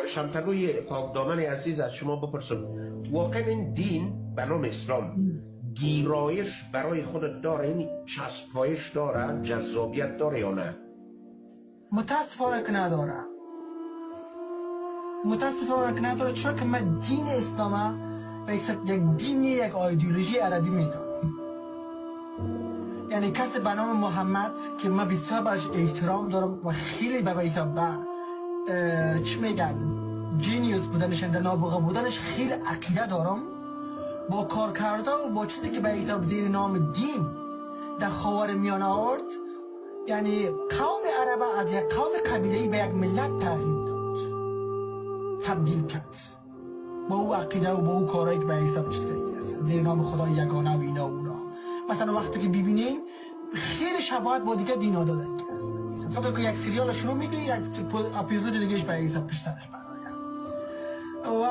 شمتلوی پاکدامن عزیز از شما بپرسم، واقعا این دین به نام اسلام گیرایش برای خودت داره؟ این چسبایش داره، جذابیت داره یا نه؟ متاسفانه که نداره. متاسفانه که نداره، چرا که من دین اسلام به یک دین، یک ایدئولوژی عربی میدونم. یعنی کسی به نام محمد که من بسیار بهش احترام دارم و خیلی به حساب به چی میگن genius بودنش، در نابغه بودنش خیلی عقیده دارم، با کار کرده و با چیزی که به حساب زیر نام دین در خاور میانه آورد، یعنی قوم عرب از یک قوم قبیله‌ای به یک ملت تغییر داد، تبدیل کرد با او عقیده و با او کارهایی که به حساب چیز کرده است زیر نام خدای یگانه و اینا و اونا. مثلا وقتی که ببینین خیلی شباهت با دیگه دینا دادن که است. فکر کن یک سریال شروع میکنی، یک اپیزود دیگهش به حساب پشت سرش برایم و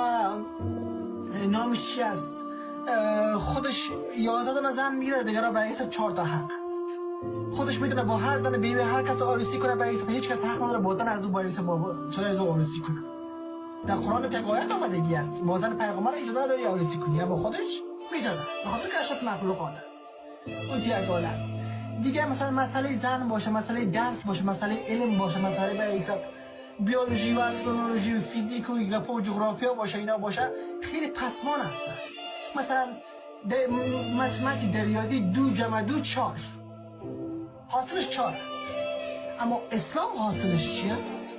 نامش چی است، خودش 11 دانه زن میگیره، دیگه را به حساب 4 تا حق است. خودش میتونه با هر زن بیوه هر کس عروسی کنه، به حساب هیچ کس حق نداره با زن از او با حساب چرا از او عروسی کنه. در قرآن یک آیت آمدگی است با زن پیغمبر اجازه نداری عروسی کنی، با خودش میتونه، به خاطر که اشرف مخلوقات است. اون یک حالت دیگه، مثلا مسئله زن باشه، مسئله درس باشه، مسئله علم باشه، مسئله به حساب بیولوژی و استرولوژی و فیزیک و گپ و جغرافیا باشه، اینا باشه، خیلی پسمان هستن. مثلا متمتیک در ریاضی 2 جمع 2 4، حاصلش 4 است. اما اسلام حاصلش چی است؟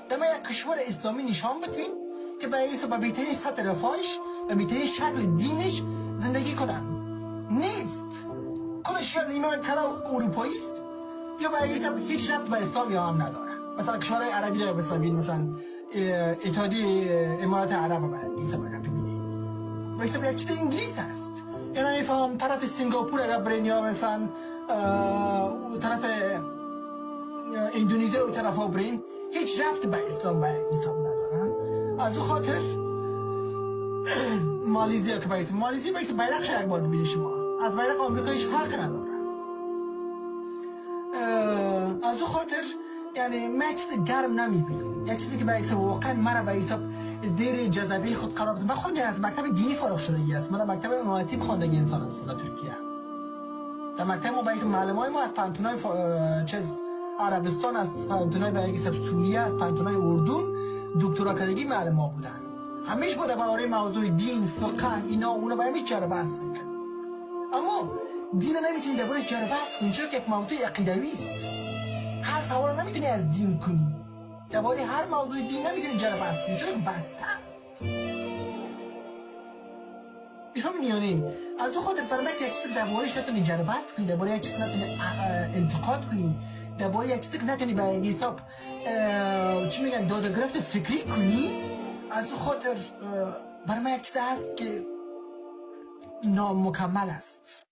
در ما یک کشور اسلامی نشان بدین که به حساب به بهترین سطح رفاهش و بهترین شکل دینش زندگی کنن. نیست. خودش یا نیمه کلا اروپایی است یا به حساب هیچ ربط به اسلام یا هم نداره. مثلا کشورهای عربی رو مثلا ببین، مثلا اتحادیه امارات عرب رو باید حساب اگر ببینید به حساب یک چیز انگلیس است. یعنی میفهم طرف سنگاپور اگر برین یا مثلا طرف اندونزیا و طرف ها برین، هیچ ربط به اسلام به حساب ندارن. از او خاطر مالیزیا که باید مالیزی باید بیرقش یک بار ببینید شما، از بیرق آمریکا هیچ فرق نداره. از او خاطر یعنی من یک چیز گرم نمیبینم، یک چیزی که به حساب واقعا مرا به حساب زیر جذبه خود قرار بده. من خودم از مکتب دینی فارغ شدگی است، من در مکتب امامتی خواندگی انسان هستم در ترکیه. در مکتب ما به حساب معلمای ما از پانتونای چیز عربستان، از پانتونای به حساب سوریه، از پانتونای اردن دکترا کردگی معلم ما بودن. همیشه بوده برای موضوع دین، فقه، اینا اونا با همیشه جر بحث میکرد. اما دین نمیتونی درباره جر بحث کنی، چرا که یک موضوع عقیدوی است. هر سوال نمیتونی از دین کنی، درباره هر موضوع دین نمیتونی جر بحث کنی، چرا بسته است. میفهمی یعنی از او خودت برای یک چیز دربارهش نتونی جر بحث کنی، درباره یک چیز نتونی انتقاد کنی، درباره یک چیز نتونی به حساب چی میگن داد و گرفت فکری کنی. از او خاطر برای من یک چیز هست که نامکمل است.